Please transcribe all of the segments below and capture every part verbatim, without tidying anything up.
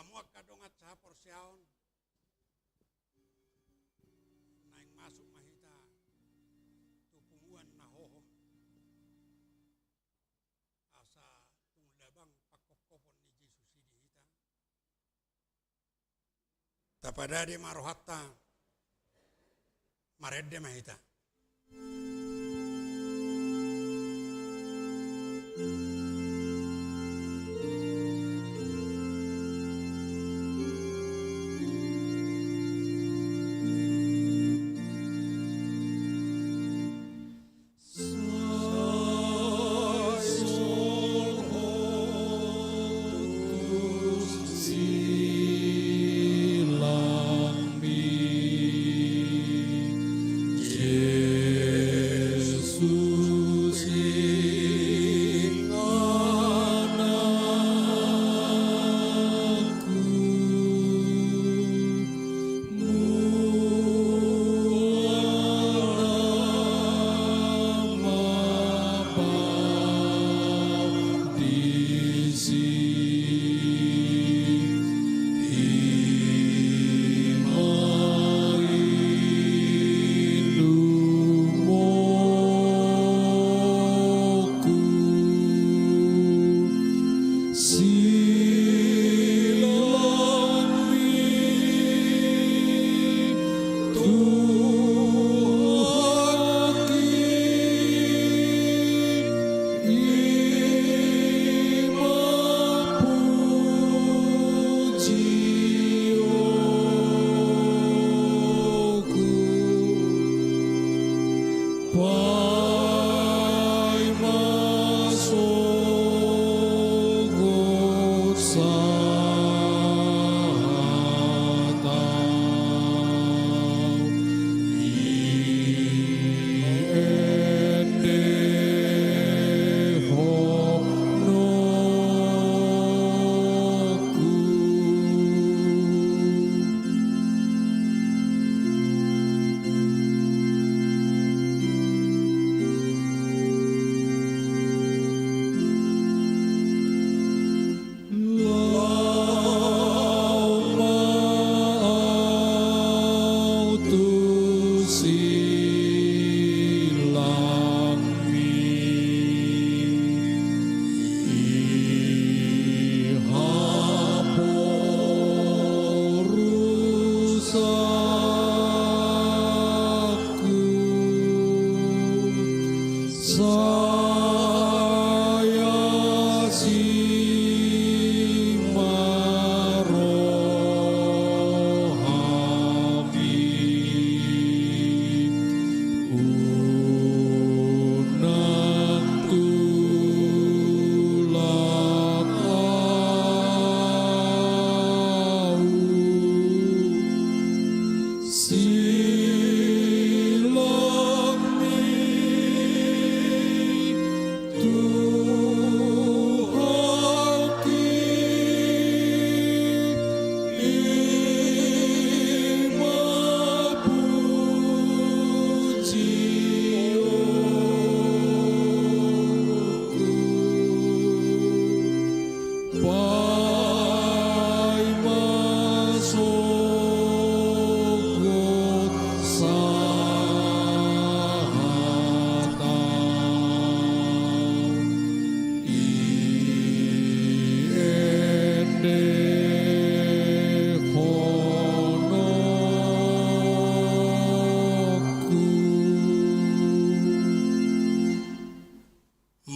Angka dongan sahaporseaon, naeng masuk ma hita tu punguan na hohom, asa tung labang pangkophopon ni Jesus i di hita. Tapadade ma rohanta, marende ma hita.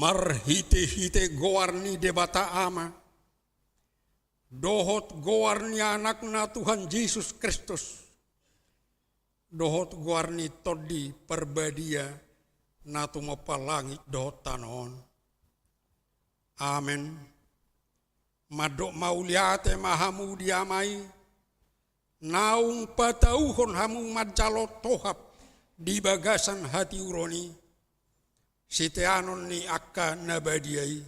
Marhitehite goar ni Debata Ama, dohot goar ni Anakna Tuhan Jesus Kristus, dohot goar ni Tondi Parbadia na tumompa langit dohot tano on. Amen. Mandok mauliate ma hamu di Ama i, naung patauhon hamu manjalo tohap di bagasan hatiuron i, siteanon ni angka na badia i.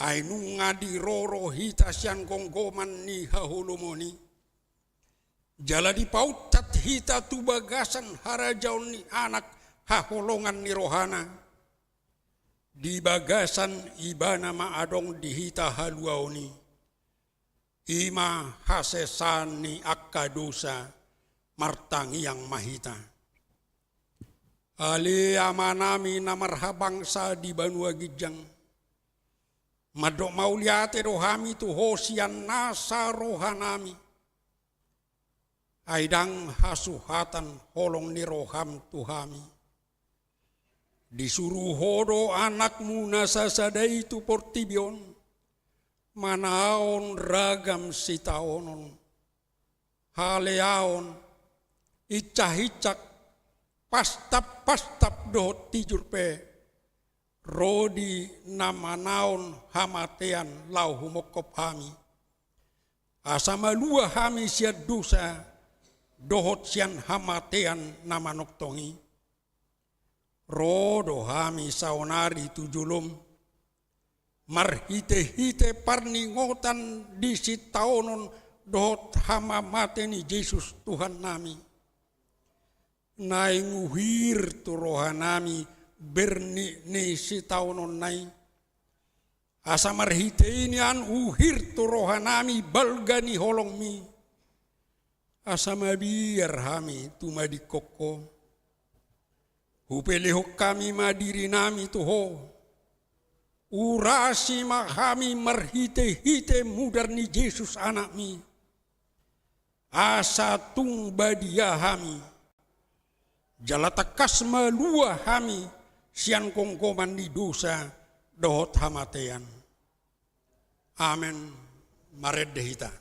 Ai nunga diroro hita sian gomgoman ni haholomon i, jala dipaunsat hita tu bagasan harajaon ni Anak haholongan ni rohana. Di bagasan Ibana ma adong di hita haluaon i. I ma hasesaan ni angka dosa. Martangiang ma hita. Ale Amanami na marhabangsa di banua ginjang, mandok mauliate do hami tu Ho sian nasa rohanami. Ai ndang hasuhatan holong ni roham tu hami. Disuru Ho do Anakmu na sasada i tu portibi on, manaon ragam sitaonon, haleaon, incak-incak, pastap-pastap dohot tijur pe, ro di na manaon hamatean laho humongkop hami, asa malua hami sian dosa dohot sian hamatean na manongtong i. Ro do hami saonari tu jolom, marhite-hite parningotan di sitaonon dohot hamamate ni Jesus Tuhannami. Naeng uhir tu rohanami bernit ni sitaononna i. Asa marhite i nian uhir tu rohanami balga ni holongmi. Asa mabiar hami tumadingkon Ho. Hupelehon hami ma dirinami tu Ho. Urasi ma hami marhite-hite mudar ni Jesus Anakmi. Asa tung badia hami. Jala tangkas malua hami sian gomgoman ni dosa dohot hamatean. Amen. Marende hita.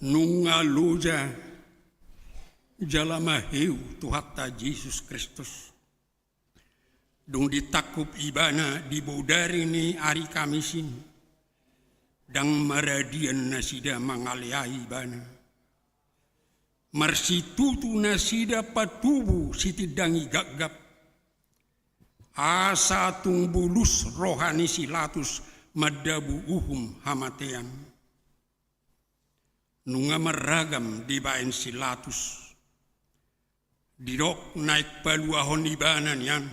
Nunga loja jala maheu Tuhanta Jesus Kristus. Dung ditangkup Ibana di bodari ni ari Kamis i, ndang maradian nasida mangaleai Ibana. Marsitutu nasida patubu sitindangi gapgap, asa tung bulus roha ni si Latus mandabu uhum hamatean. Nunga marragam dibaen si Latus. Didok naeng paluahon ibana nian.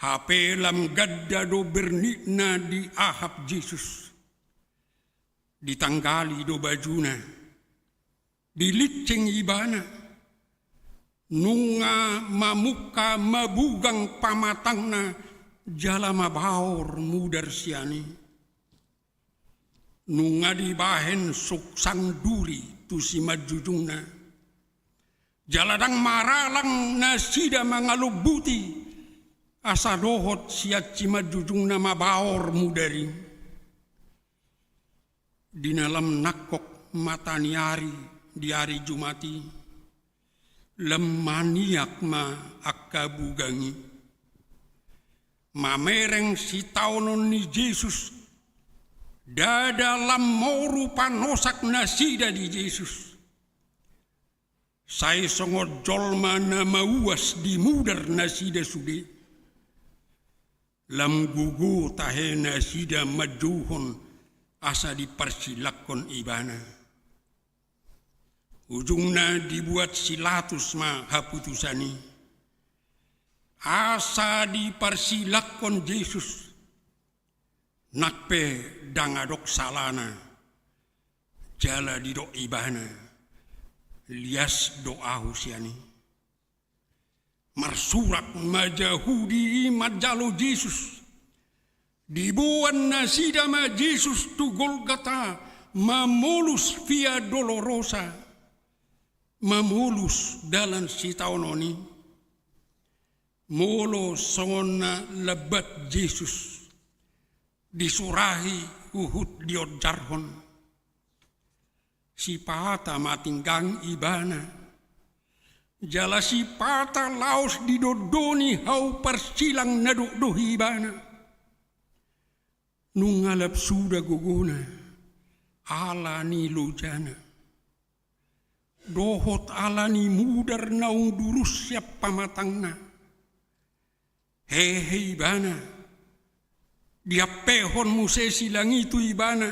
Hape lam ganda do bernitna diahap Jesus. Ditanggali do bajuna. Dilincing ibana. Nunga mamungka mabugang pamatangna jala mabaor mudar sian i. Nunga dibahen suksang duri tu simanjujungna. Jala ndang maralang nasida mangalombuti, asa dohot sian simanjujungna mabaor mudar i. Di na lam nangkok mata ni ari di ari Jumat i, lam maniak ma angka bugang i. Mamereng sitaonon ni Jesus, ndada lam moru panosak nasida di Jesus. Sai songon jolma na mauas di mudar nasida sude. Lam gogo tahe nasida manjouhon asa diparsilangkon ibana. Ujungna dibuat si Latus ma haputusan i. Asa diparsilangkon Jesus. Nang pe ndang adong salana. Jala didok ibana, lias do ahu sian i. Marsurak ma Jahudi i manjalo Jesus. Diboan nasida ma Jesus tu Golgata, mamolus Via Dolorosa, mamolus dalan sitaonon i. Molo songon na lambat Jesus, disurahi huhut dionjarhon. Sipata ma tinggang ibana. Jala sipata laos didondoni hau parsilang na dokdok ibana. Nunga lam suda gogona, ala ni lojana. Dohot ala ni mudar naung durus sian pamatangna. Hehe ibana. Diampehon muse silang i tu ibana.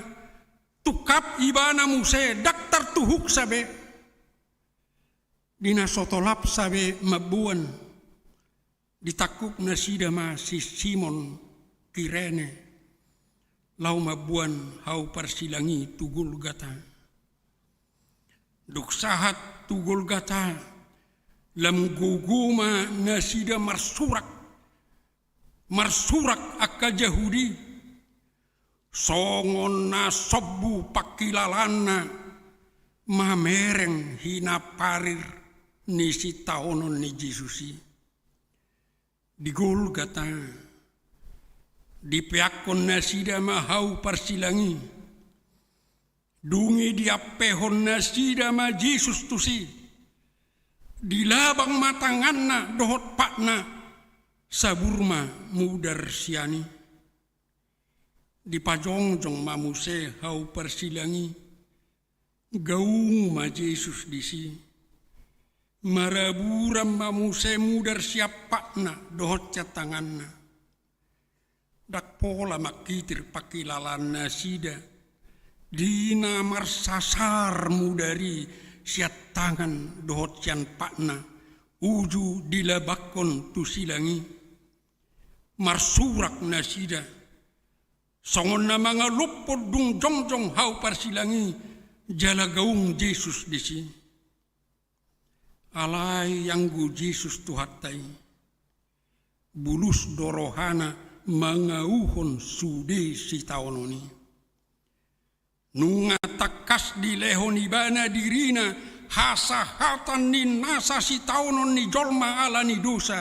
Tungkap ibana muse, ndang tartuhuksa be. Di na so tolapsa be mamboan. Ditangkup nasida ma si Simon Kirene. Laho mamboan hau parsilang i tu Golgata. Dung sahat tu Golgata, lam gogo ma nasida marsurak, marsurak angka Jahudi, songon na sombu pangkilalaanna, mamereng hinaparir ni sitaonon ni Jesus i. Di Golgata, dipeakkon nasida ma hau parsilang i. Dung i diampehon nasida ma Jesus tusi. Dilabang ma tanganna dohot patna, sabur ma mudar sian i. Dipajongjong ma muse hau parsilang i. Gaung ma Jesus disi. Maraburan ma muse mudar sian patna dohot sian tanganna. Ndang pola mangkitir pangkilalaan nasida. Di na marsasar mudar i sian tangan dohot sian patna. Uju dilabangkon tu silang i. Marsurak nasida. Songon na mangalompon dung jongjong hau parsilang i, jala gaung Jesus disi. Alai anggo Jesus Tuhanta i, bulus do rohana mangauhon sude sitaonon i. Nunga tangkas dilehon ibana dirina hasahatan ni nasa sitaonon ni jolma ala ni dosa.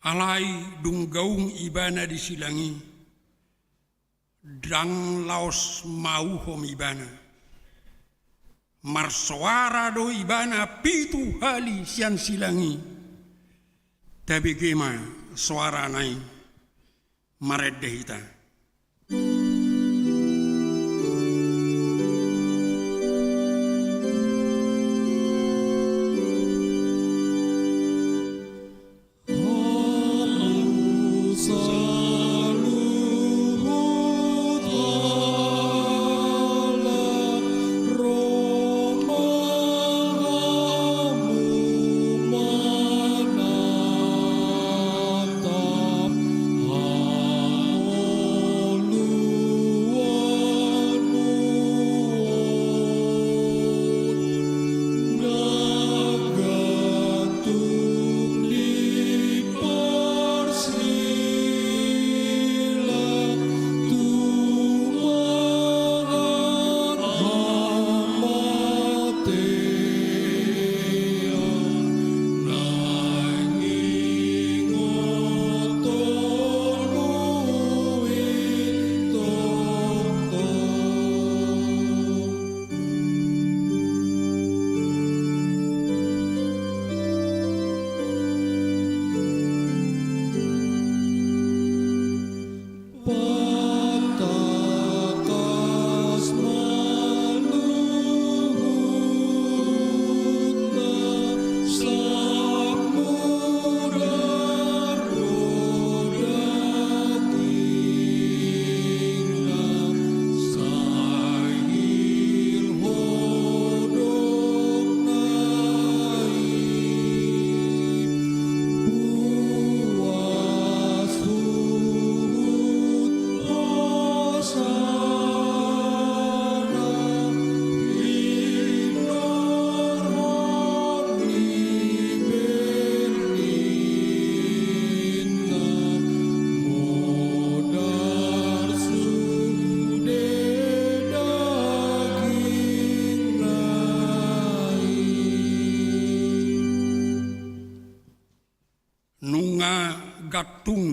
Alai dung gaung ibana di silang i, ndang laos mauhom ibana. Marsoara do ibana pitu hali sian silang i. Tabege ma soarana i. Marende hita.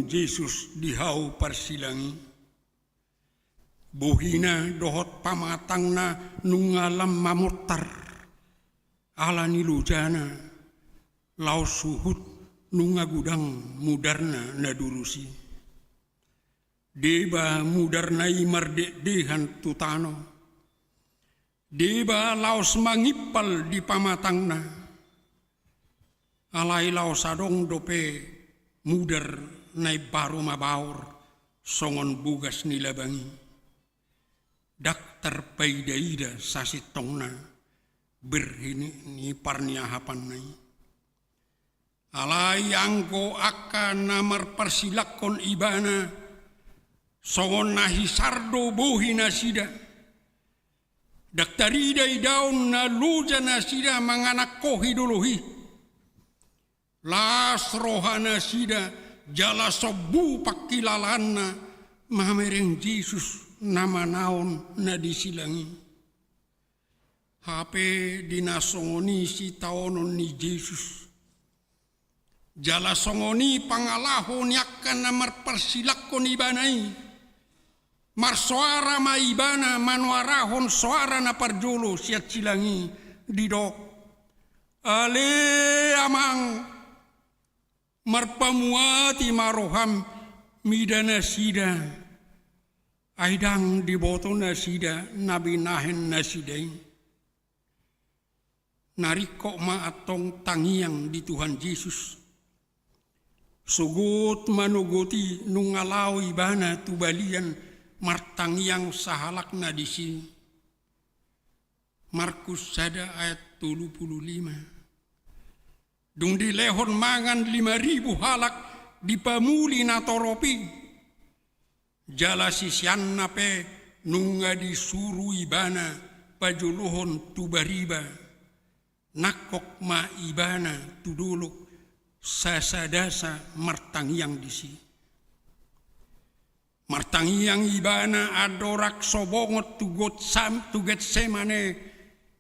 Jesus di hau parsilang i. Bohina dohot pamatangna nunga lam mamontar ala ni lojana, laos huhut nunga godang mudarna na durus i. Deba mudarna i mardekdehan tu tano. Deba laos mangimpal di pamatangna. Alai laos adong dope mudar na imbaru mabaor songon bogas ni labang i. Ndang tarpaidaida sasintongna berhi ni parniahapanna i. Alai anggo angka na marparsilangkon ibana, songon na hisar do bohi nasida. Ndang tarida idaon na loja nasida manganangkohi dolok i. Las roha nasida jala sombu pangkilalaanna mamereng Jesus na manaon na di silang i. Hape di na songon i sitaonon ni Jesus. Jala songon i pangalaho ni angka na marparsilangkon ibana i. Marsoara ma ibana manoarahon soara na parjolo sian silang i didok: Ale Amang, marpamuati ma roham mida nasida, ai ndang diboto nasida na binahen nasida i. Na ringkot ma antong tangiang di Tuhan Jesus. Sogot manogot i nunga laho ibana tu balian martangiang sahalakna disi. Markus sada ayat tolu pulu lima. Dung dilehon mangan lima ribu halak dipamuli natorop i. Jala siseanna pe nunga disuru ibana pajolohon tu bariba. Nangkok ma ibana tu dolok sasadasa martangiang disi. Martangiang ibana andorang so bongot tu Gotsam-, tu Getsemane,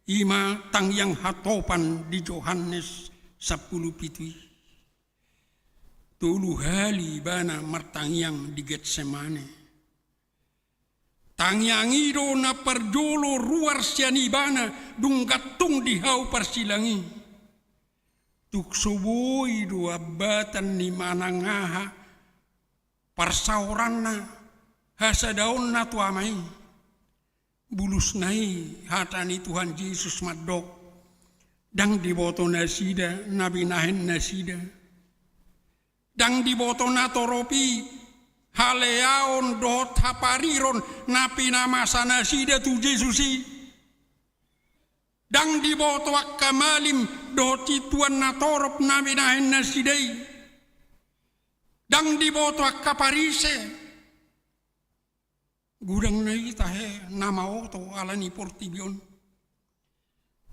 i ma tangiang hatopan di Johannes sampulu pitu i. Tolu hali ibana martangiang di Getsemane. Tangiang i do na parjolo ruar sian ibana dung gantung di hau parsilang i. Tung so boi do ambatan ni manang aha parsaoranna, hasadaonna tu Ama i. Bulusna i hata ni Tuhan Jesus mandok: Ndang diboto nasida na binahen nasida. Ndang diboto natorop i haleaon dohot hapariron na pinamasa nasida tu Jesus i. Ndang diboto angka malim dohot situan natorop na binahen nasida i. Ndang diboto angka Parise. Godang na i tahe na maoto ala ni portibi on.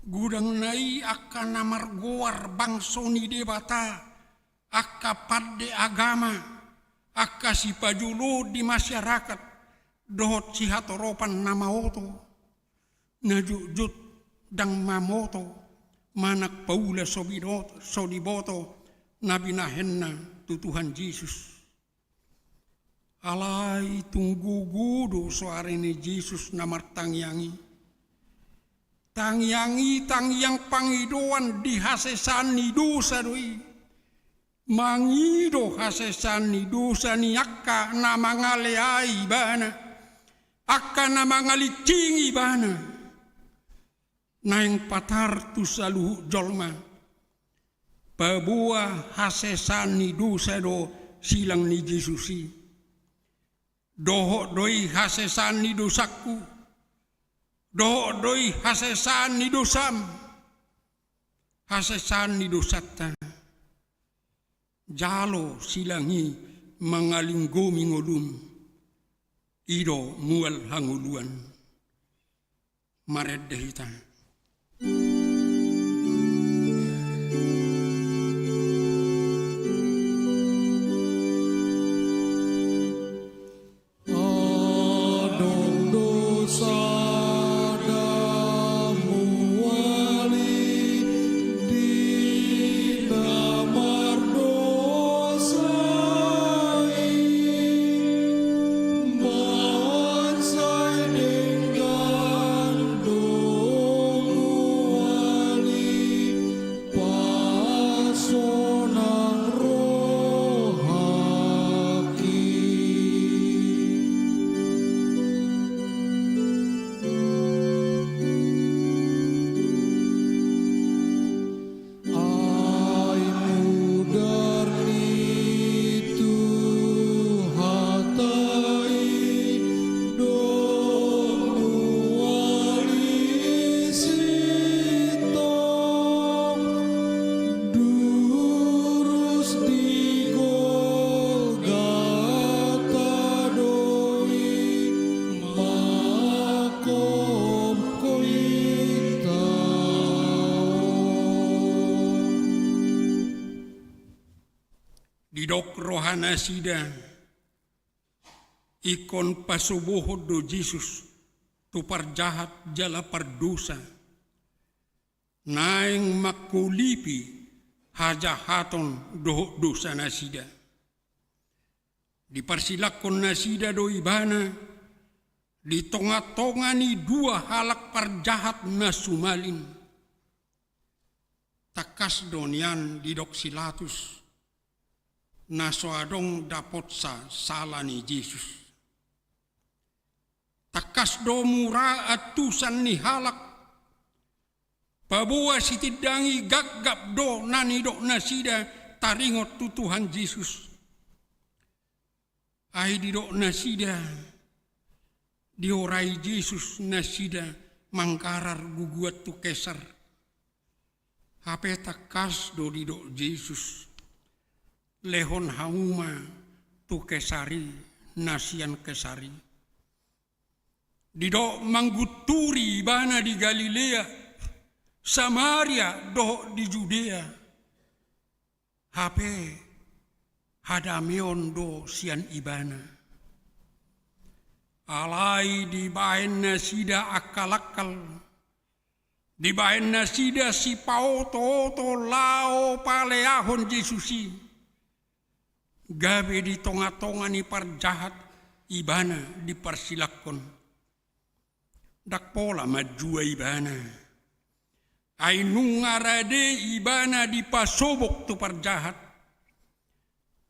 Godang na i angka na margoar bangso ni Debata, angka pande agama, angka sipajolo di masyarakat, dohot sihatoropan na maoto, na jotjot ndang mamoto manang paula so binoto, so diboto na binahenna tu Tuhan Jesus. Alai tung gogo do soara ni Jesus na martangiang i. Tangiang i tangiang pangidoan di hasesaan ni dosa do i. Mangido hasesaan ni dosa ni angka na mangaleai ibana, angka na mangalincingi ibana. Naeng patar tu saluhut jolma. Paboa hasesaan ni dosa do silang ni Jesus i. Dohot do i hasesaan ni dosangku. Dohot do i hasesaan ni dosam. Hasesaan ni dosanta. Jalo silang i mangalinggomi ngolum. I do mual hangoluan. Marende hita. Didok rohanasida, ingkon pasobohon do Jesus tu parjahat jala pardosa, naeng mangkolipi hajahaton dohot dosanasida. Diparsilanghon nasida do Ibana di tongatonga ni dua halak parjahat na sumalin. Tangkas do nian didok si Latus, na so adong dapotsa sala ni Jesus. Tangkas do mura antusan ni halak, paboa sitindangi gapgap do na nidok nasida taringot tu Tuhan Jesus. Ai didok nasida, diorai Jesus nasida manggarar guguan tu Kesar. Hape tangkas do didok Jesus, lehon hamu ma tu Kesar i na sian Kesar i. Didok manggunturi Ibana di Galilea, Samaria dohot di Judea. Hape hadameon do sian Ibana. Alai dibaen nasida angkalangkal, dibaen nasida sipaotooto laho paleahon Jesus i. Gabe di tongatonga ni parjahat Ibana diparsilanghon. Ndang pola manjua Ibana. Ai nunga rade Ibana dipasobok tu parjahat.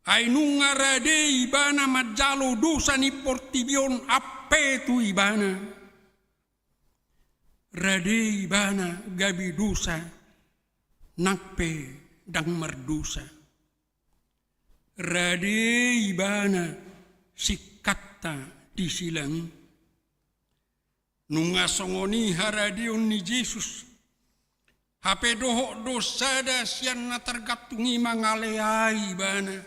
Ai nunga rade Ibana manjalo dosa ni portibi on ampe tu Ibana. Rade Ibana gabe dosa, nang pe ndang mardosa. Rade Ibana singkatta di silang i. Nunga songon i haradeon ni Jesus, hape dohot do sada sian na targantung i mangaleai Ibana,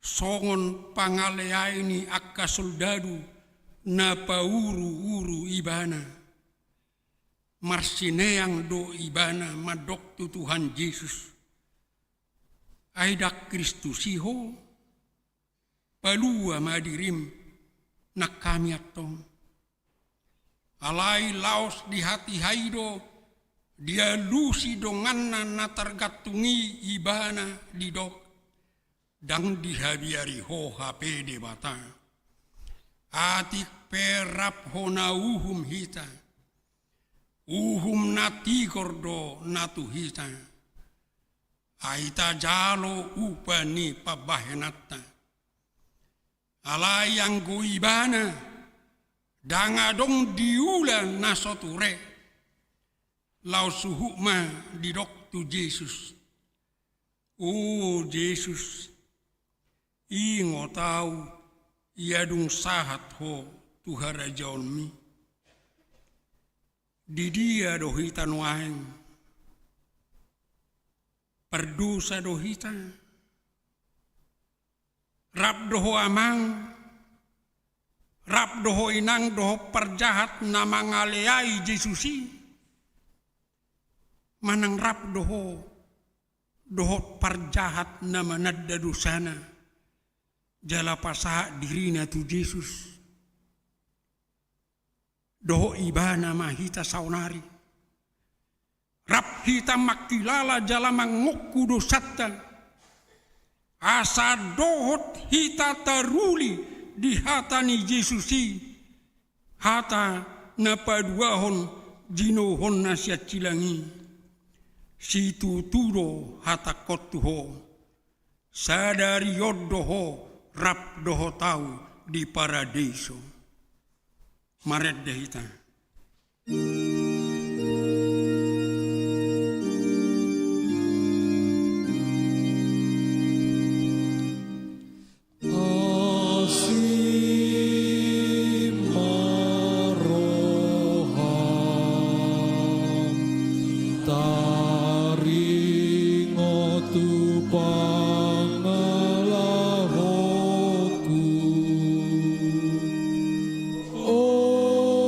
songon pangaleai ni angka soldadu na pauruuru Ibana. Marsineang do Ibana mandok tu Tuhan Jesus, ai ndang Kristus i ho? Palua ma dirim nang hami antong. Alai laos di hatiha i do dialusi donganna na targantung i Ibana didok, ndang dihabiari ho hape Debata. Atik pe rap hona uhum hita, uhum na tigor do na tu hita. Ai tajalo upa ni pambahenanta. Alai anggo Ibana, ndang adong diula na so ture. Laos suhut ma didok tu Jesus, O Jesus, ingot ahu ia dung sahat ho tu harajaonmi. Di dia do hita nuaeng? Pardosa do hita? Rap do ho amang, rap do ho inang dohot parjahat na mangaleai Jesus i? Manang rap do ho dohot parjahat na mananda dosana jala pasahat dirina tu Jesus? Dohot Ibana ma hita saonari. Rap hita mangkilala jala mangongku dosanta, asa dohot hita taruli di hata ni Jesus i, hata na paduahon jinouhonna sian silang i. Situtu do hatangkon tu ho, sadari on do ho rap dohot ahu di paradeiso. Marende hita. Asi ma roham, taringot tu pangalahoku. Olo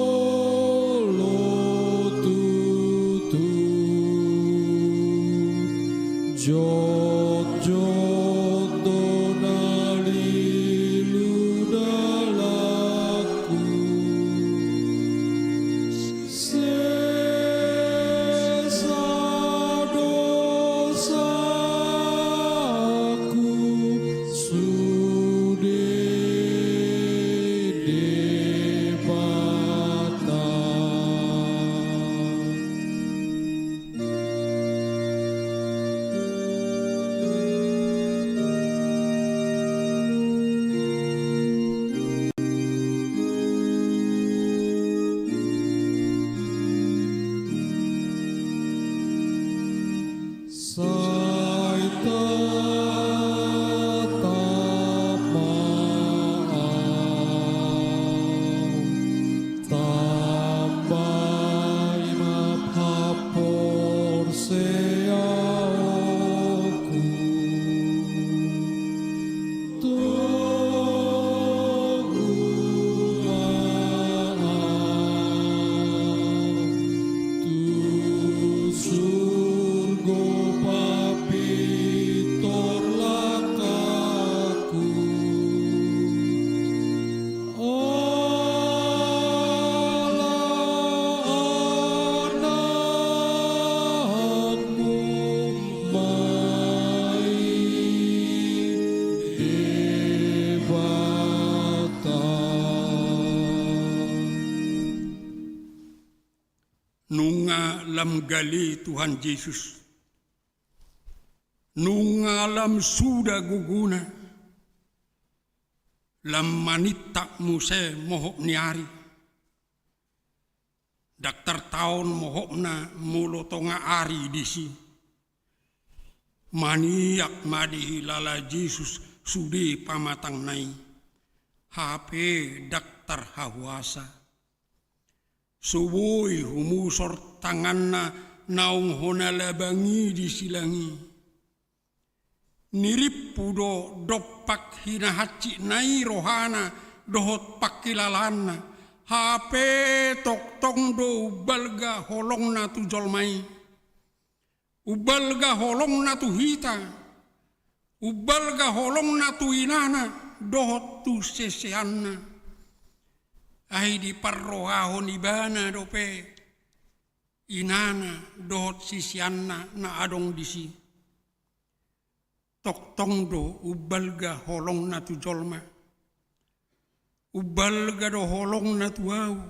Nunga lam gale Tuhan Jesus. Nunga lam suda gogona. Lam manintak muse mohop ni ari. Ndang tartaon mohopna molo tonga ari disi. Maniak ma dihilala Jesus sude pamatangna i. Hape ndang tarhahuasa. So boi humusor tanganna naung hona labang i di silang i. Nirimpu do dompak hinahansikna i rohana dohot pangkilalaanna, hape tongtong do umbalga holongna tu jolma i. Umbalga holongna tu hita, umbalga holongna tu inana dohot tu siseanna. Ai diparrohahon ibana dope inana dohot siseanna na adong disi. Tongtong do umbalga holongna tu jolma. Umbalga do holongna tu ahu.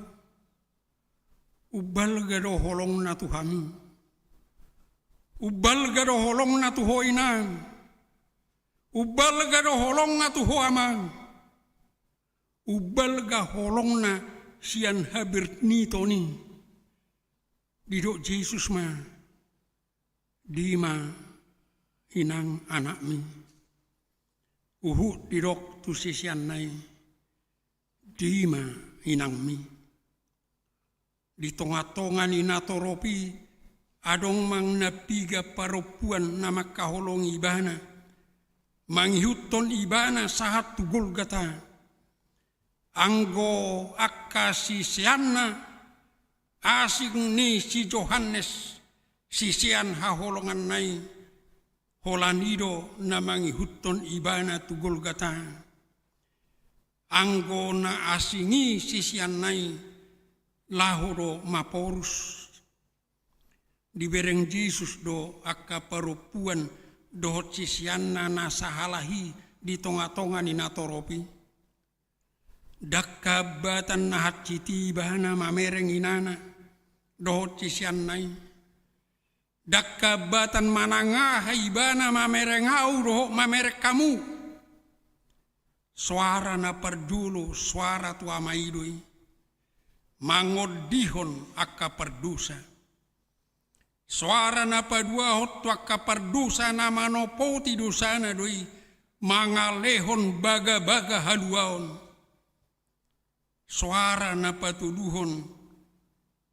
Umbalga do holongna tu hamu. Umbalga do holongna tu ho inang. Umbalga do holongna tu ho amang. Umbalga holongna sian haberniton i. Didok Jesus ma, dima inang anakmi. Huhut didok tu siseanna i, dima inangmi. Di tongatonga ni natorop i adong manang na piga parompuan na mangkaholongi ibana, mangihuthon ibana sahat tu Golgata. Anggo angka siseanna, asing ni si Johannes, sisean haholonganna i, holan i do na mangihuthon ibana tu Golgata. Anggo na asing i siseanna i, laho do maporus. Dibereng Jesus do angka parompuan dohot siseanna na sahalak i di tongatonga ni natorop i. Ndang hambatan na hansit i ibana mamereng inana dohot siseanna i. Ndang hambatan manang aha ibana mamereng ahu dohot mamereng hamu. Soara na parjolo, soara tu Ama i do i. Mangondihon angka pardosa. Soara na paduahon tu angka pardosa na manopoti dosana do i, mangalehon bagabaga haluaon. Soara na patoluhon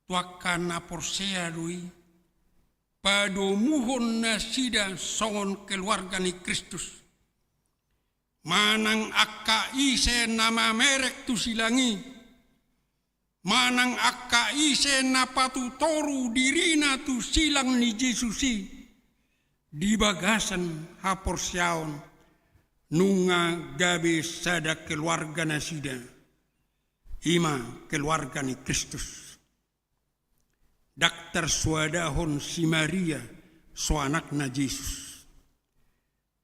tu angka na porsea do i, padomuhon nasida songon keluarga ni Kristus. Manang angka ise na mamereng tu silang i, manang angka ise na patutoru dirina tu silang ni Jesus i, di bagasan haporseaon, nunga gabe sada keluarga nasida, i ma keluarga ni Kristus. Ndang tarsoadahon si Maria, so anakna Jesus.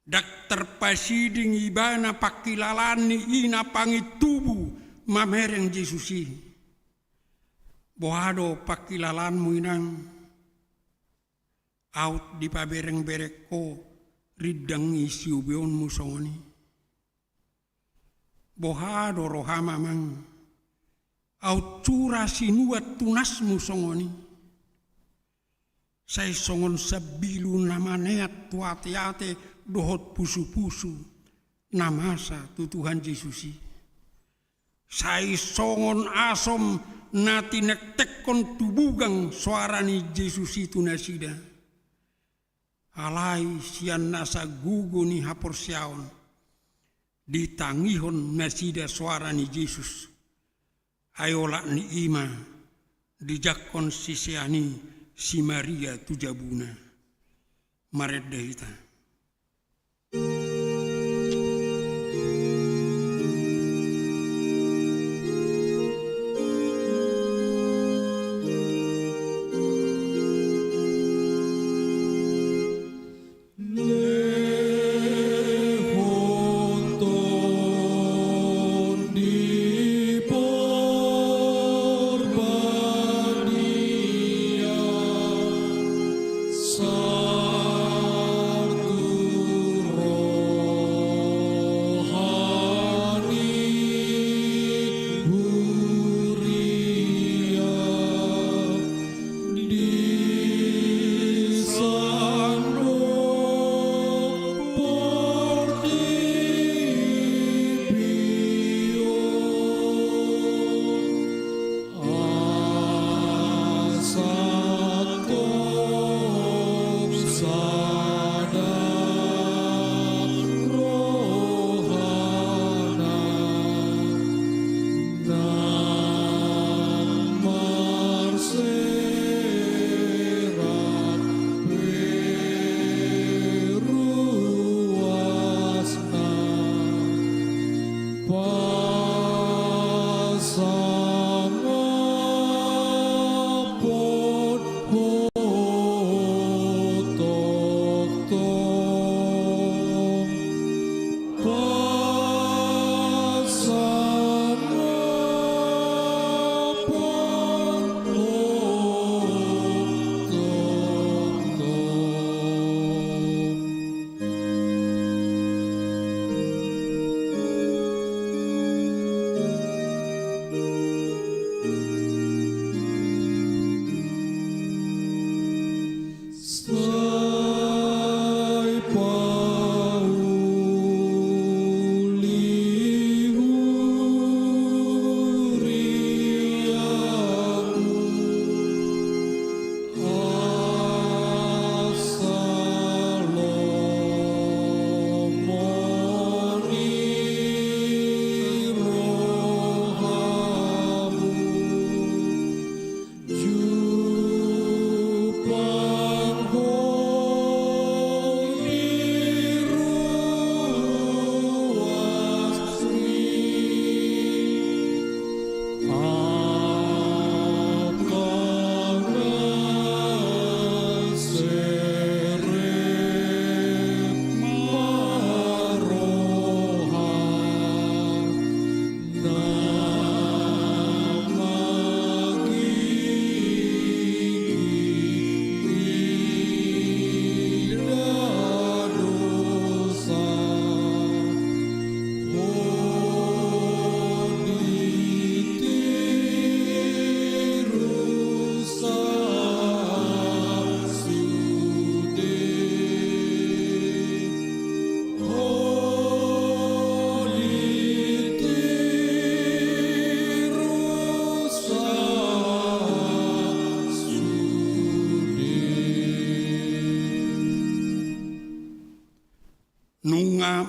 Ndang tarpasiding ibana pangkilalaan ni ina pangintubu mamereng Jesus i. Boha do pangkilalaanmu inang? Aut dipaberengbereng ho rindang ni siubeonmu songon i. Boha do roham amang? Aut sura sinuan tunasmu songon i. Sai songon sambilu na maneat tu ateate dohot pusupusu na masa tu Tuhan Jesus i. Sai songon asom na tinektekkon tu bugang soara ni Jesus i tu nasida. Alai sian nasa gogo ni haporseaon, ditangihon nasida soara ni Jesus. Ai olat ni i ma dijangkon sisean i si Maria tu jabuna. Marende hita.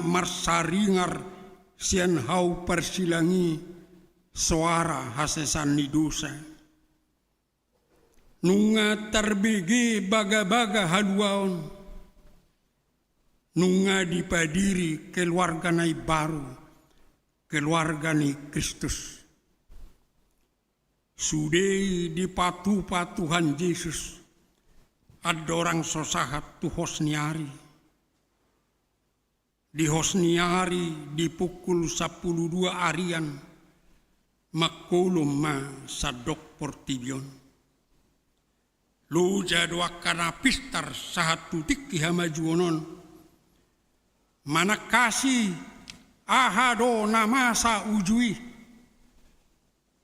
marsaringar sian hau parsilang i soara hasesaan ni dosa. Nunga tarbege bagabaga haluaon, nunga dipadiri keluarga na imbaru, keluarga ni Kristus. Sude i dipatupa Tuhan Jesus andorang so sahat tu hos ni ari. Di hos ni ari di pukul sampulu dua arian, mangkolom ma sandok portibi on. Loja do angka na pistar sahat tu tingki hamajuon on, manangkasi aha do na masa uju i.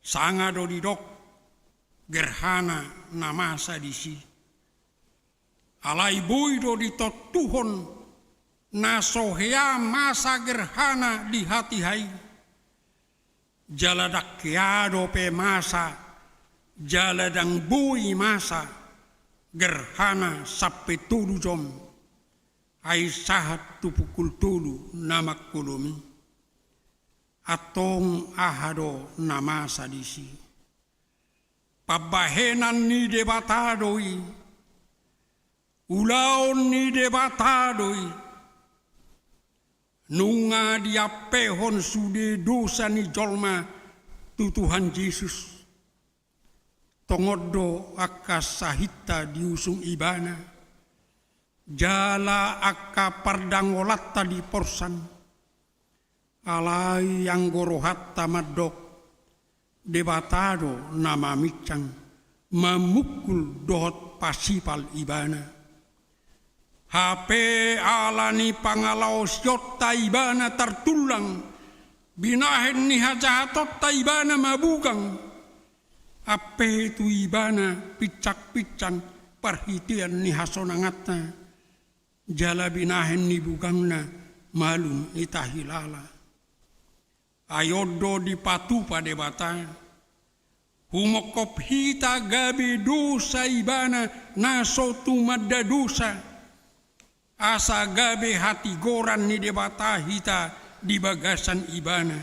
Sanga do didok gerhana na masa disi. Alai boi do ditontuhon na so hea masa gerhana di hatiha i. Jala ndang hea dope masa, jala ndang boi masa gerhana sampe tolu jom, ai sahat tu pukul tolu na mangkolom i. Antong aha do na masa disi? Pambahenan ni Debata do i, ulaon ni Debata do i. Nunga diampehon sude dosa ni jolma tu Tuhan Jesus. Tongon do angka sahitta diusung Ibana, jala angka pardangolanta diporsan. Alai anggo rohanta mandok, Debata do na maminsang, mamungkul dohot pasipal Ibana. Hape ala ni pangalaosionta Ibana tartullang, binahen ni hajahatonta Ibana mabugang. Ampe tu Ibana pinsangpinsang parhitean ni hasonanganta, jala binahen ni bugangna malum hita hilala. Ai on do dipatupa Debata. Humongkop hita gabe dosa Ibana na so tumanda dosa, asa gabe hatigoran ni Debata hita di bagasan Ibana.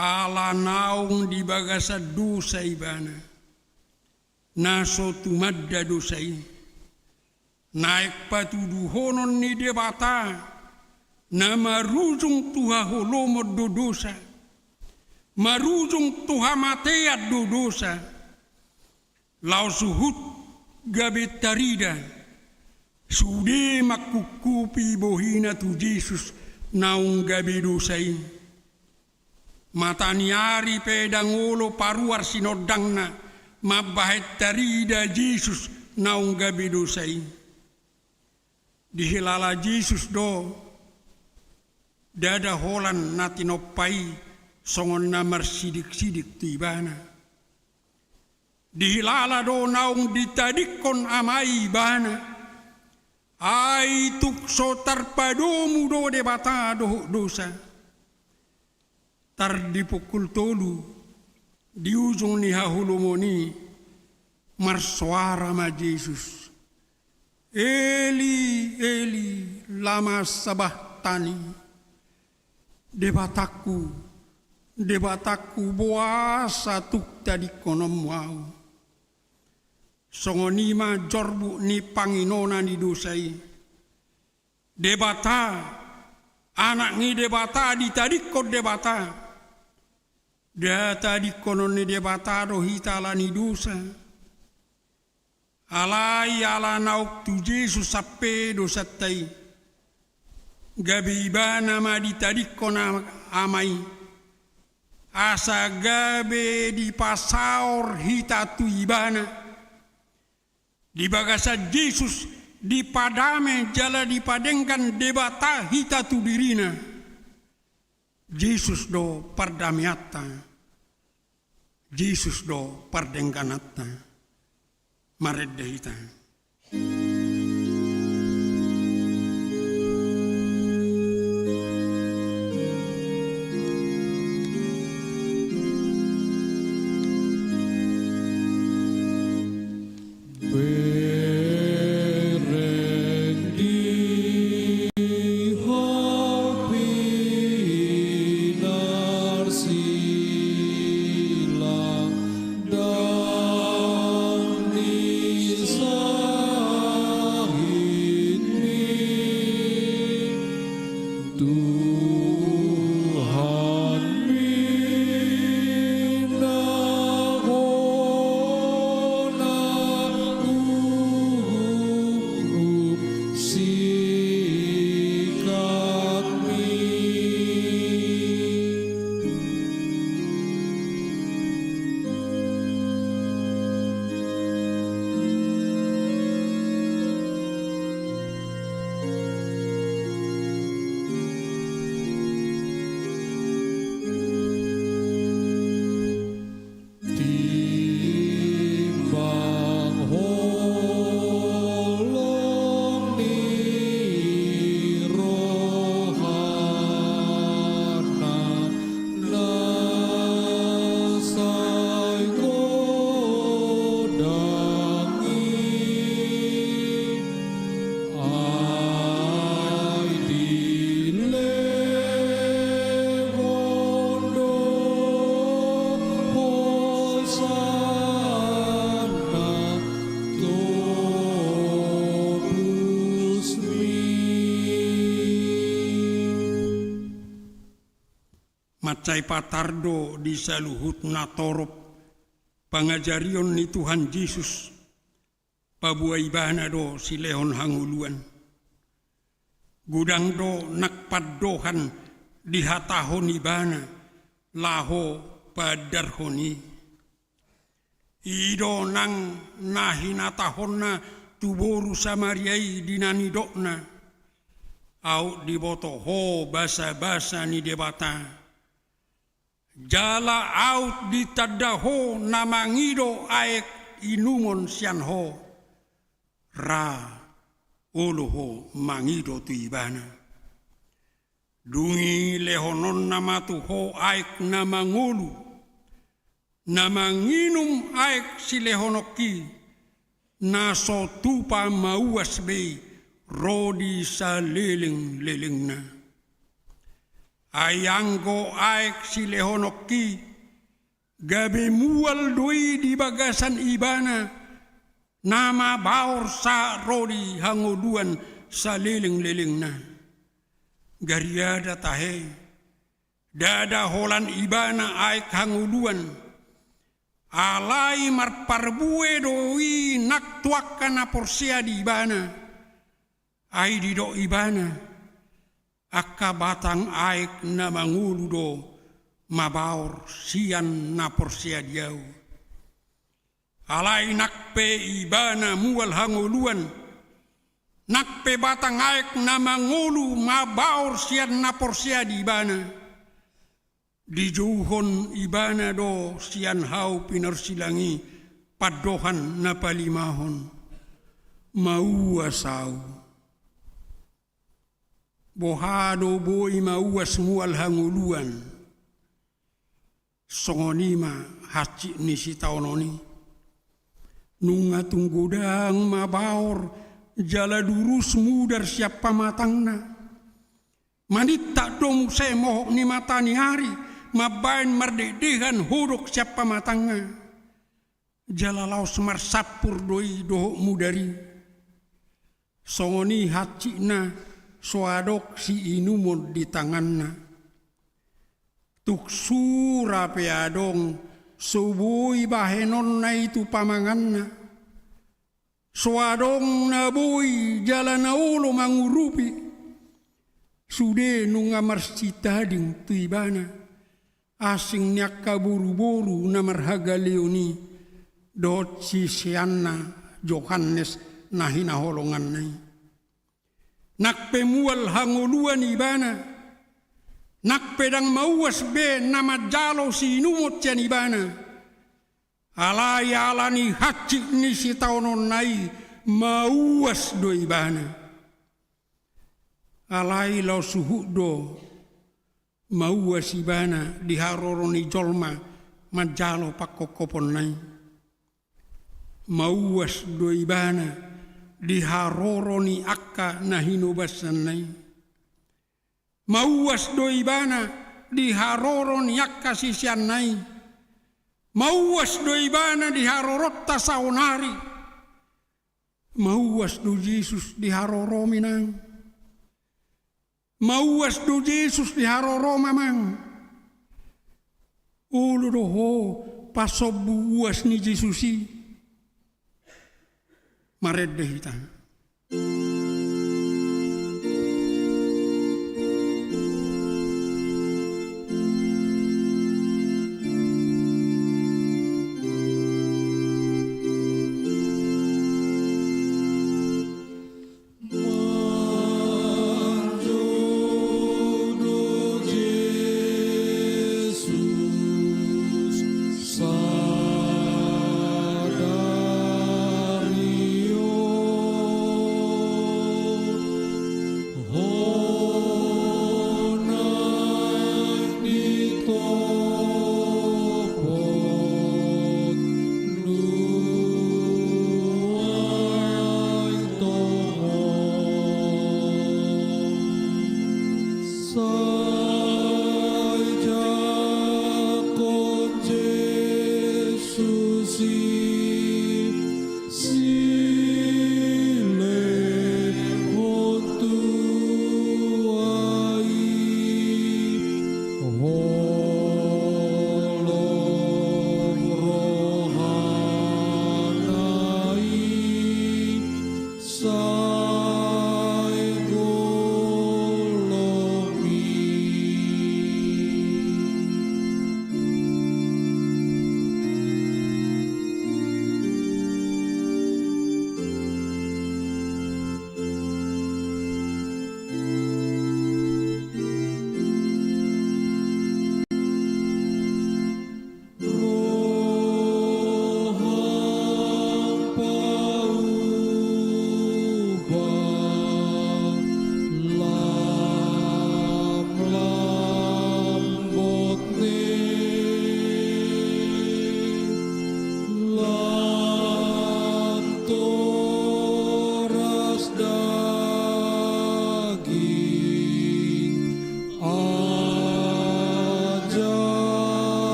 Ala naung di bagasan dosa Ibana, na so tumanda dosa i. Naeng patuduhonon ni Debata, na marujung tu haholomon do dosa, marujung tu hamatean do dosa. Laos huhut gabe tarida sude mangkungkupi bohina tu Jesus naung gabe dosa i. Mata ni ari pe ndang olo paruar sinondangna mambahen tarida Jesus naung gabe dosa i. Dihilala Jesus do ndada holan na tinompa i songon na marsidiksidik tu Ibana. Dihilala do naung ditadingkon Ama i Ibana. Ai tung so tarpadomu do Debata dohot dosa. Tar di pukul tolu, di ujung ni haholomon i, marsoara ma Jesus, "Eli, Eli, lama sabachthani?" "Debatangku, Debatangku, boasa tung tadingkononmu ahu?" Songon i ma jorbut ni panginona ni dosa i. Debata, Anak ni Debata, ditadingkon Debata. Nda tadingkonon ni Debata do hita ala ni dosa. Alai ala naung tu Jesus ampe dosanta i, gabe Ibana ma ditadingkon Ama i, asa gabe dipasaor hita tu Ibana. Di bagasan Jesus dipadame jala dipadenggan Debata hita tu dirina. Jesus do pardameanta. Jesus do pardenggananta. Marende hita. Sai patar do di saluhut na torop pangajarion ni Tuhan Jesus, paboa ibana do silehon hangoluan. Godang do nang pandohan dihatahon ibana laho paandarhon i. I do nang na hinatahonna tu boru Samaria i di na nidokna: Aut diboto ho basabasa ni Debata, jala aut ditanda ho na mangido aek inumon sian ho, ra olo ho mangido tu ibana. Dung i lehononna ma tu ho aek na mangolu, na manginum aek silehononki, na so tupa mauas be i ro di salelenglelengna. Ai anggo aek silehononki, gabe mual do i di bagasan ibana, na mabaor sahat ro di hangoluan salelenglelengna. Gariada tahe, ndada holan ibana aek hangoluan, alai marparbue do i nang tu angka na porsea di ibana. Ai didok ibana: Angka batang aek na mangolu do mabaor sian na porsea di ahu. Alai nang pe ibana mual hangoluan, nang pe batang aek na mangolu mabaor sian na porsea di ibana, dijouhon ibana do sian hau pinarsilang i pandohan na palimahon: Mauas ahu. Boha do boi mauas mual hangoluan? Songon i ma hansit ni sitaonon i. Nunga tung godang mabaor jala durus mudar sian pamatangna. Manintak do muse mohop ni mata ni ari mambaen mardekdehan hodok sian pamatangna. Jala laos marsampur do i dohot mudar i. Songon i hansitna so adong siinumon di tanganna. Tung sura pe adong so boi bahenonna i tu pamanganna. So adong na boi jala na olo mangurupi. Sude nunga marsitading tu ibana asing ni angka boruboru na marhagaleon i dohot siseanna Johannes na hinaholonganna i. Nang pe mual hangoluan ibana, nang pe ndang mauas be na manjalo siinumon sian ibana, alai ala ni hansit ni sitaononna i mauas do ibana. Alai laos suhut do mauas ibana di haroro ni jolma manjalo pangkophoponna i. Mauas do ibana di haroro ni angka na hinobasanna i. Mauas do ibana di haroro ni angka siseanna i. Mauas do ibana di haroronta saonari. Mauas do Jesus di haroromi nang. Mauas do Jesus di harorom amang. Olo do ho pasombu uas ni Jesus i. Marende hita.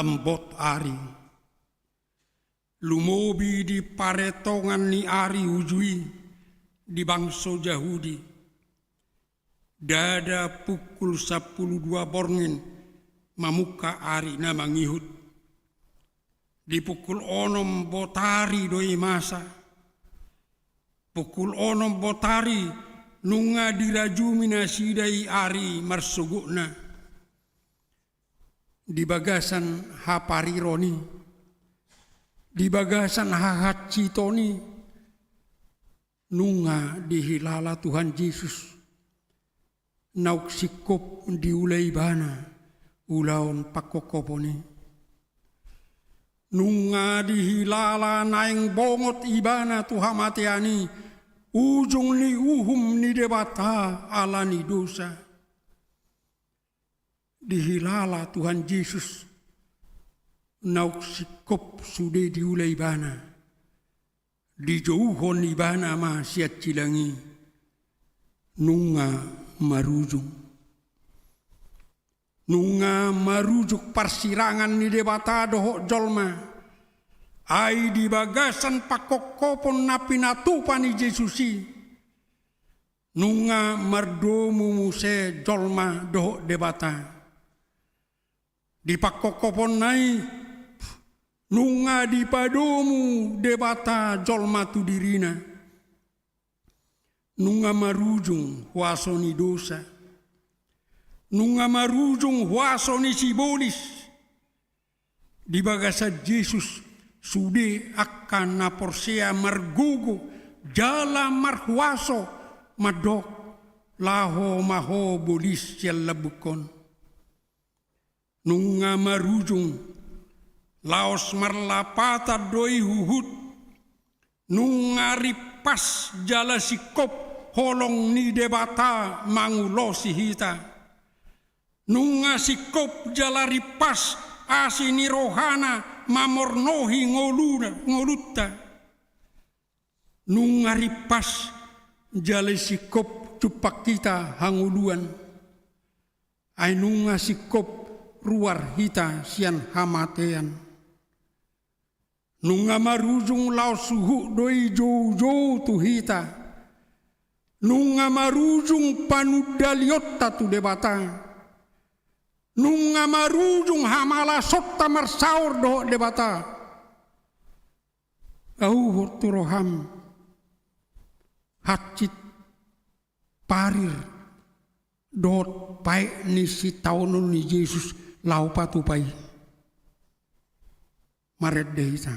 Mambot ari. Lumobi di paretongan ni ari uju i di bangso Jahudi. Ndada pukul sampulu dua borngin mamungka ari na mangihut. Di pukul onom botari do i masa. Pukul onom botari nunga dirajumi nasida i ari marsogotna. Di bagasan hapariron i, di bagasan hahansiton i, nunga dihilala Tuhan Jesus. Naung singkop diula ibana ulaon pangkophopon i. Nunga dihilala naeng bongot ibana tu hamatean i, ujung ni uhum ni Debata ala ni dosa. Dihilala Tuhan Jesus, naung singkop sude diula ibana, dijouhon ibana ma sian silang i, nunga marujung. Nunga marujung parsirangan ni Debata dohot jolma, ai di bagasan pangkophopon na pinatupa ni Jesus i, nunga mardomu muse jolma dohot Debata. Di pangkophoponna i, nunga dipadomu Debata jolma tu dirina. Nunga marujung huaso ni dosa. Nunga marujung huaso ni sibolis. Di bagasan Jesus sude angka na porsea margogo jala marhuaso mandok, laho ma ho bolis sian lambungkon. Nunga marujung, laos marlapatan do i huhut. Nunga rimpas jala singkop holong ni Debata mangulosi hita. Nunga singkop jala rimpas asi ni rohana mamornohi ngoluna, ngolunta. Nunga rimpas jala singkop jumpang hita hangoluan. Ai nunga singkop ruar hita sian hamatean. Nunga marujung laos huhut do i joujou tu hita. Nunga marujung panundalionta tu Debata. Nunga marujung hamalasonta marsaor dohot Debata. Ahu hot tu roham hansit, parir dohot paet ni sitaonon ni Jesus laho patupa i. Marende hita.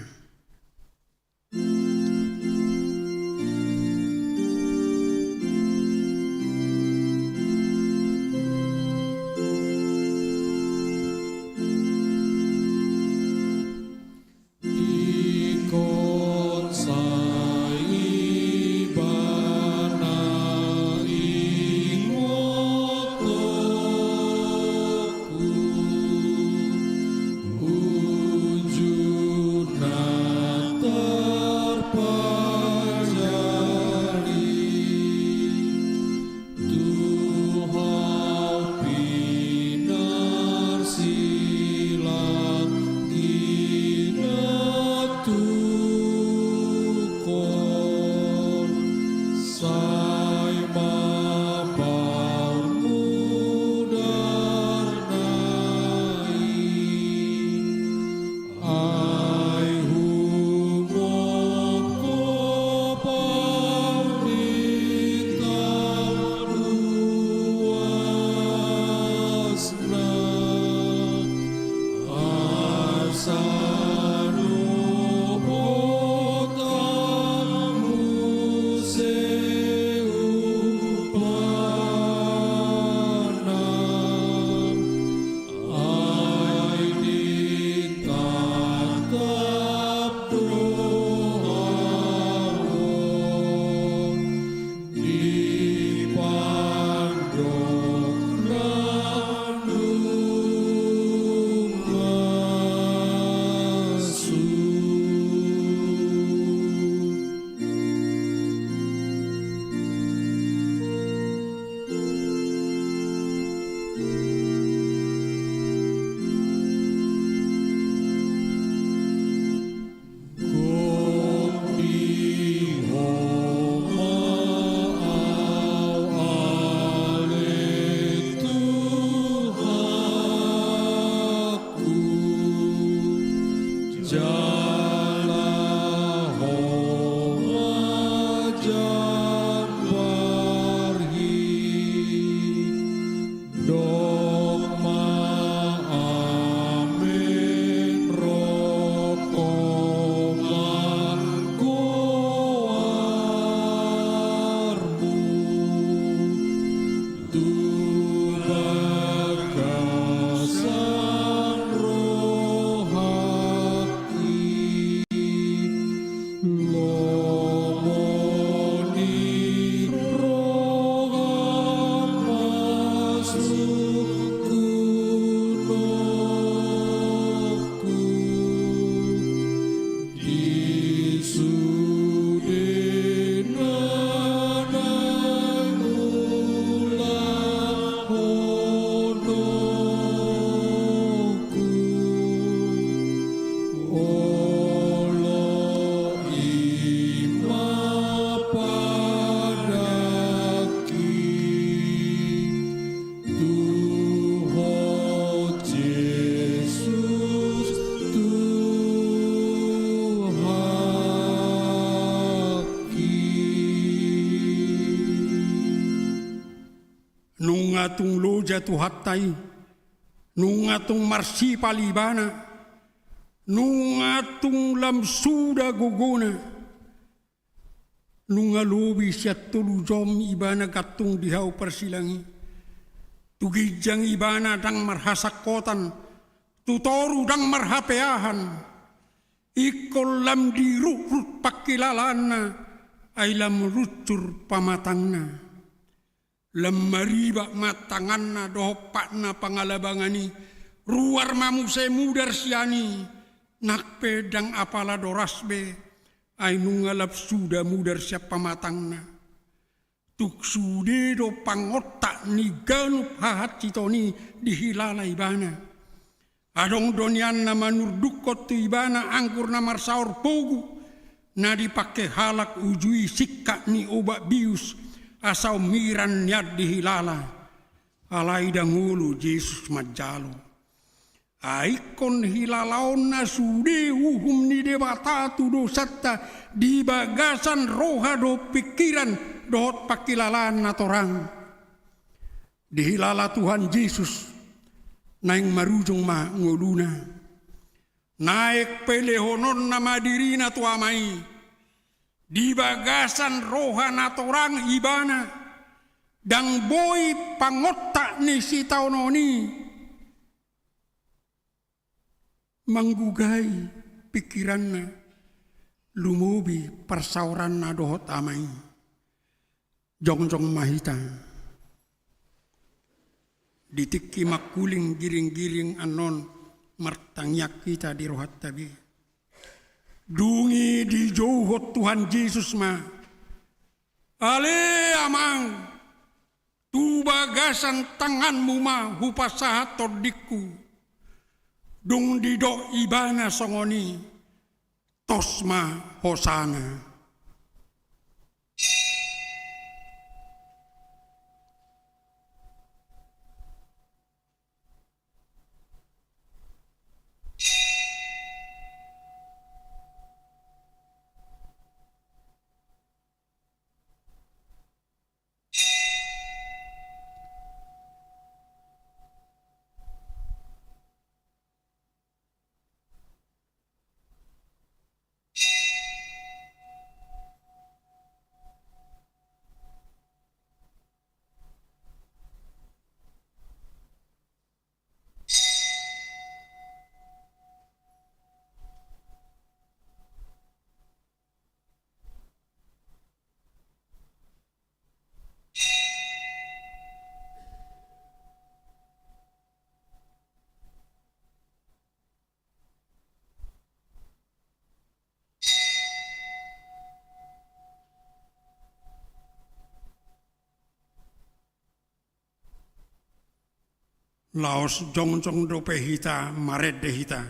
Tung loja Tuhanta i, nunga tung marsipal ibana, nunga tung lam suda gogona, nunga lobi sian tolu jom ibana gantung di hau parsilang i. Tu ginjang ibana ndang marhasangkotan, tu toru ndang marhapeahan. Ingkon lam dirutrut pangkilalaanna, ai lam runcur pamatangna. Lam maribak ma tanganna dohot patna pangalabangan i, ruar ma muse mudar sian i, nang pe ndang apala doras be, ai nunga lam suda mudar sian pamatangna. Tung sude do pangontak ni ganup hahansiton i dihilala ibana. Adong do nian na manurdukkon tu ibana anggur na marsaor pogu, na dipangke halak uju i singkat ni obat bius, asa umiran nian dihilala. Alai ndang olo Jesus manjalo. Ai ingkon hilalaonna sude uhum ni Debata tu dosanta di bagasan roha dohot pingkiran dohot pangkilalaan na torang. Dihilala Tuhan Jesus, naeng marujung ma ngoluna. Naeng pelehononna ma dirina tu Ama i. Di bagasan roha na torang ibana, ndang boi pangontak ni sitaonon i manggugai pingkiranna, lumobi parsaoranna dohot Ama i. Jongjong ma hita. Di tingki mangkuling giringgiring annon martangiang hita di rohanta be. Dung i dijouhon Tuhan Jesus ma, ale Amang, tu bagasan tanganmu ma hupasahat tondingku. Dung didok ibana songon i, tos ma hosana. Laos jongjong dope hita marende hita.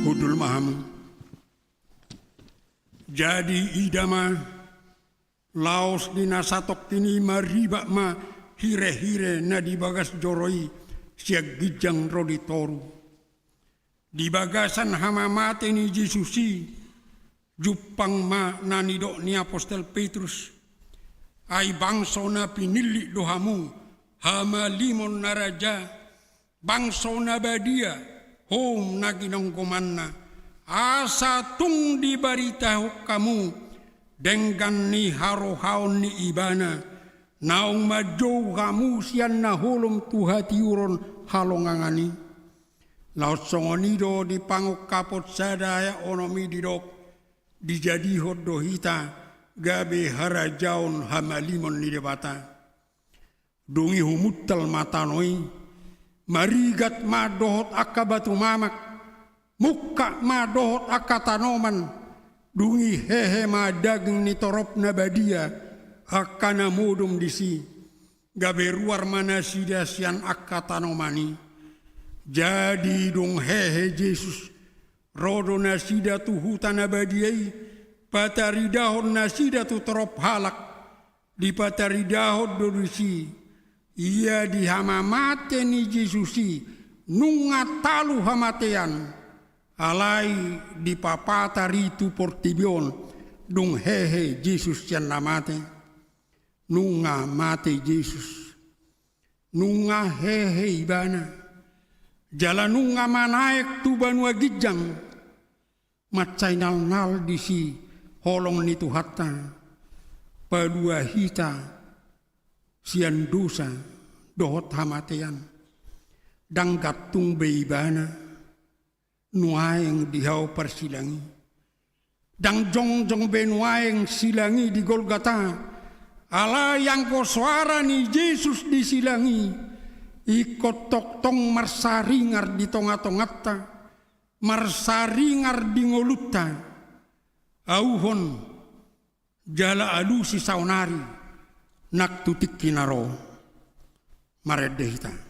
Hundul ma hamu. Jadi ida ma, laos di na satongkin i maribak ma hirehire na di bagas joro i sian ginjang ro di toru. Di bagasan hamamate ni Jesus i, jumpang ma na nidok ni apostel Petrus: Ai bangso na pinillit do hamu, hamalimon na raja, bangso na badia, houm na ginonggomanna, asa tung dibaritahon hamu denggan ni harohaon ni Ibana, naung manjou hamu sian na holom tu hatiuron halongangan i. Laos songon i do di Pangungkapon sada ayat onom i didok: Dijadihon do hita gabe harajaon hamalimon ni Debata. Dung i humuntal ma tano i, marigat ma dohot angka batu mamak, mungkap ma dohot angka tanoman, dung i hehe ma daging ni torop na badia, angka na modom disi, gabe ruar ma nasida sian angka tanoman i. Jadi dung hehe Jesus, ro do nasida tu huta na badia i, pataridahon nasida tu torop halak. Dipataridahon do disi, ia di hamamate ni Jesus i nunga talu hamatean, alai dipapatar i tu portibi on, dung hehe Jesus sian na mate. Nunga mate Jesus, nunga hehe Ibana, jala nunga manaek tu banua ginjang. Mansai nalnal disi holong ni Tuhanta, palua hita sian dosa dohot hamatean. Ndang gantung be Ibana nuaeng di hau parsilang i. Ndang jongjong be nuaeng silang i di Golgata. Alai anggo soara ni Jesus di silang i, ingkon tongtong marsaringar di tongatonganta, marsaringar di ngolunta. Auhon jala alusi saonari nang tu tingki na ro. Marende hita.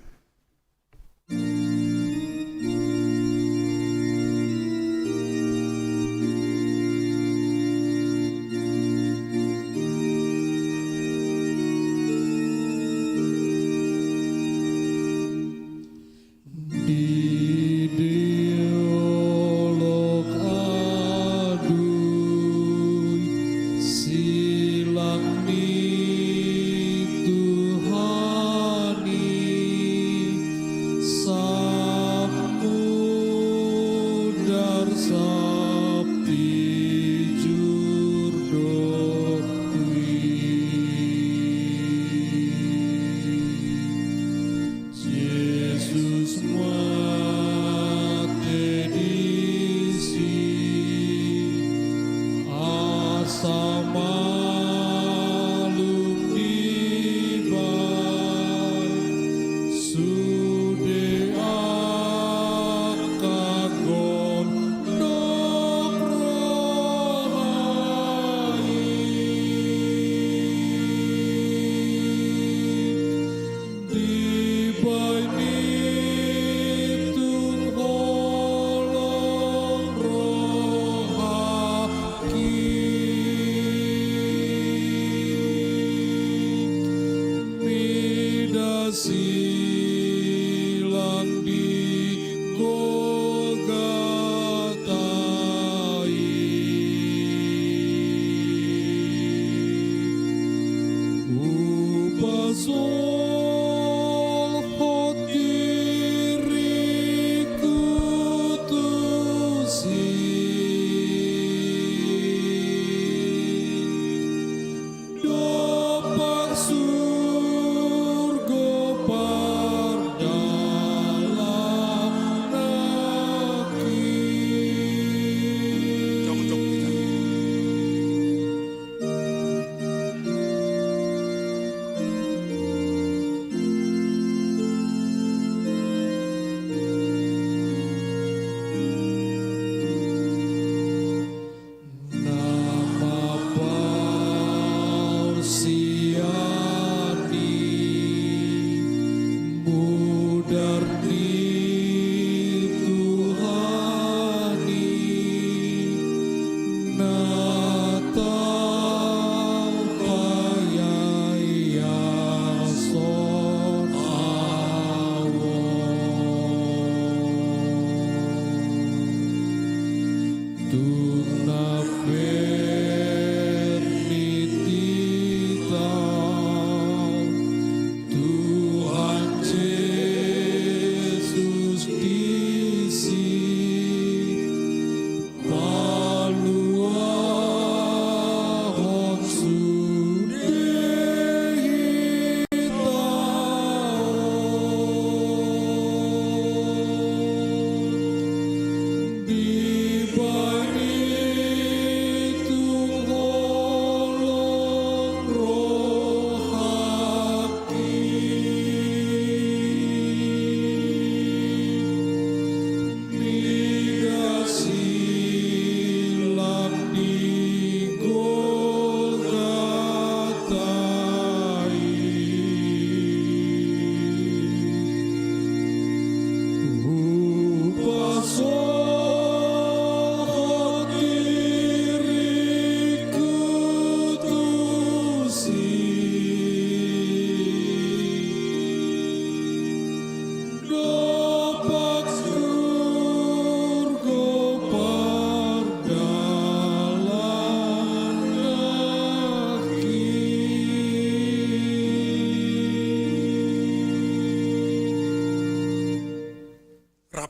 Di dolok adui silang ni Tuhan i, sap mudar sap tijur do i. Jesus mate disi, asa malum dibaen sude angka gondang.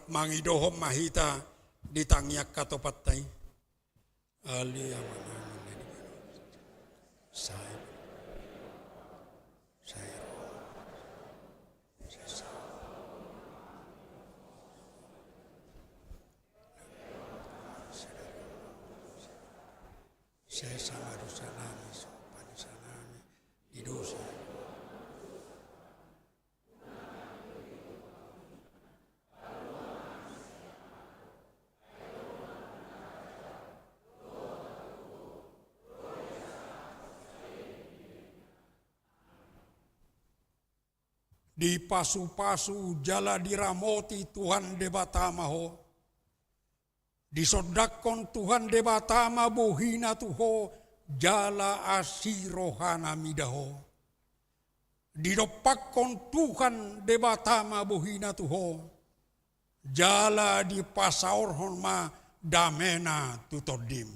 Mangidohon ma hita di tangiang hatopan i. Ale Amanami na di banua. Sai. Sai. Sai. Sesa ma dosanami, sopan dosanami, di dosa. Dipasupasu jala diramoti Tuhan Debata ma ho. Disondangkon Tuhan Debata ma bohina tu ho, jala asi rohana mida ho. Didompakkon Tuhan Debata ma bohina tu ho, jala dipasaorhon ma damena tu tondim.